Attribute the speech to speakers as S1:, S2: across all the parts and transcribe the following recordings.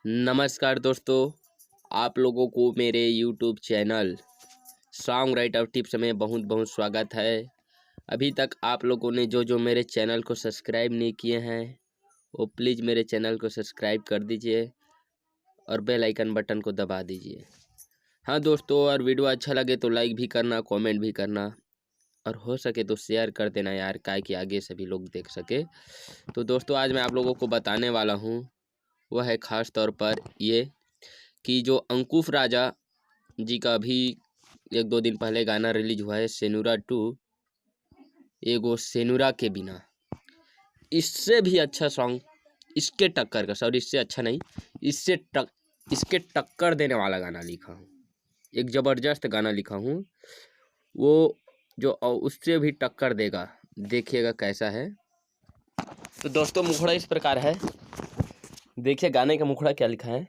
S1: नमस्कार दोस्तों, आप लोगों को मेरे YouTube channel song writer tips में बहुत बहुत स्वागत है। अभी तक आप लोगों ने जो जो मेरे चैनल को सब्सक्राइब नहीं किए हैं वो प्लीज़ मेरे चैनल को सब्सक्राइब कर दीजिए और बेल आइकन बटन को दबा दीजिए। हाँ दोस्तों, और वीडियो अच्छा लगे तो लाइक भी करना, कमेंट भी करना और हो सके तो शेयर कर देना यार, काहे कि आगे सभी लोग देख सके। तो दोस्तों, आज मैं आप लोगों को बताने वाला हूँ वह है ख़ास तौर पर ये कि जो अंकुश राजा जी का अभी एक दो दिन पहले गाना रिलीज हुआ है सेनुरा 2, एगो सेनुरा के बिना, इससे भी अच्छा सॉन्ग, इसके टक्कर का, सॉरी इससे अच्छा नहीं, इससे टक इसके टक्कर देने वाला गाना लिखा हूँ, एक ज़बरदस्त गाना लिखा हूँ, वो जो उससे भी टक्कर देगा, देखिएगा कैसा है। तो दोस्तों, मुखड़ा इस प्रकार है, देखिए गाने का मुखड़ा क्या लिखा है।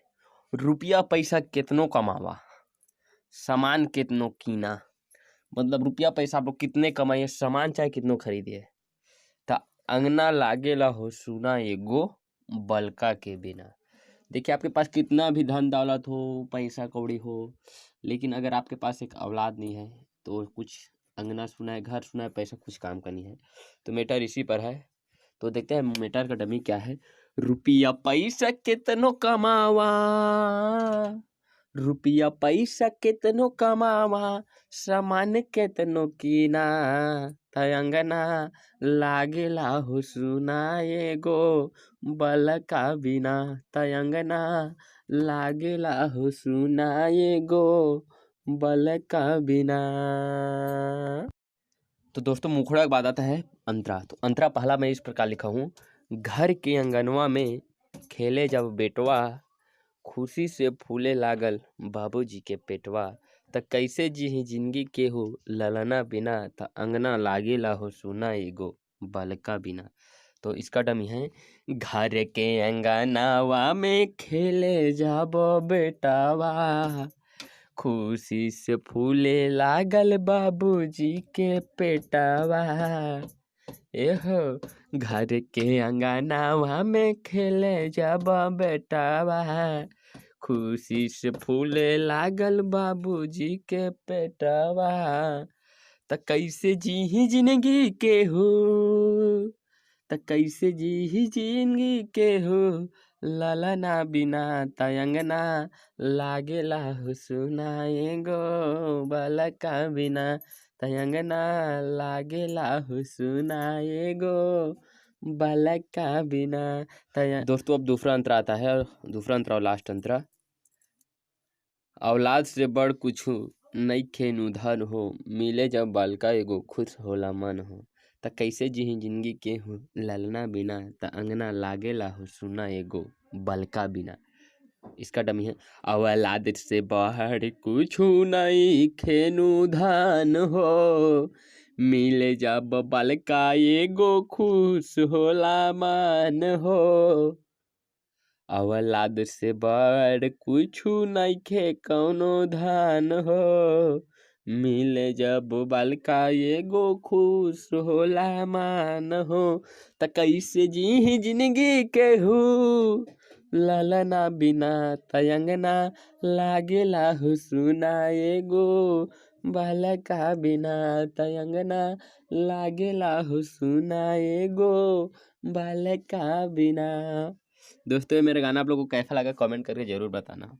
S1: रुपया पैसा कितनों कमावा, सामान कितनों कीना। मतलब रुपया पैसा आप लोग कितने कमाइए, सामान चाहे कितनों खरीदिए, त अंगना लागेला हो सुना एगो बलका के बिना। देखिए, आपके पास कितना भी धन दौलत हो, पैसा कौड़ी हो, लेकिन अगर आपके पास एक औलाद नहीं है तो कुछ अंगना सुना है, घर सुना है, पैसा कुछ काम का नहीं है। तो मैटर इसी पर है। तो देखते हैं मैटर का डमी क्या है। रुपया पैसा कितनो कमावा, रुपया पैसा कितनो कमावा, सामान कितनो कीना, त अंगना लागेला हो सुना एगो बलका बिना, त अंगना लागेला हो सुना एगो बलका बिना। तो दोस्तों, मुखड़ा के बाद आता है अंतरा। तो अंतरा पहला मैं इस प्रकार लिखा हूँ। घर के अंगनवा में खेले जब बेटवा, खुशी से फूले लागल बाबूजी के पेटवा, त कैसे जीही जिंदगी के हो ललना बिना, त अंगना लागेला हो सुना एगो बलका बिना। तो इसका डमी है, घर के अंगनावा में खेले जब बेटवा, खुशी से फूले लागल बाबूजी के पेटवा, एहो घर के अंगनावा में खेले जब बेटवा, खुशी से फूले लागल बाबूजी के पेटवा, त कैसे जीही जिंदगी के हो, त कैसे जीही जिंदगी के हो ललना बिना, त अंगना लागेला हो सुना एगो बलका बिना, त अंगना लागेला हो सुना एगो बलका बिना। त दोस्तों, अब दूसरा अंतरा आता है, और दूसरा अंतरा और लास्ट अंतरा। औलाद से बड़ कुछ नइखे नु धन हो, मिले जब बालका एगो खुश होला मन हो, त कैसे जीही जिंदगी के हो ललना बिना, त अंगना लागेला हो सुना एगो बलका बिना। इसका डमी है, औलाद से बढ़ कुछ नहीं खेनु धन हो, मिले जब बलका एगो खुश होला मन हो, औलाद से बड़ कुछ नइखे कौनो धन हो, मिले जब बालका एगो खुश होला मान हो, त कैसे जीही जिंदगी के हो ललना बिना, त अंगना लागेला हो सुना एगो बालका बिना, त अंगना लागेला हो सुना एगो बालका बिना। दोस्तों, मेरा गाना आप लोगों को कैसा लगा कमेंट करके ज़रूर बताना।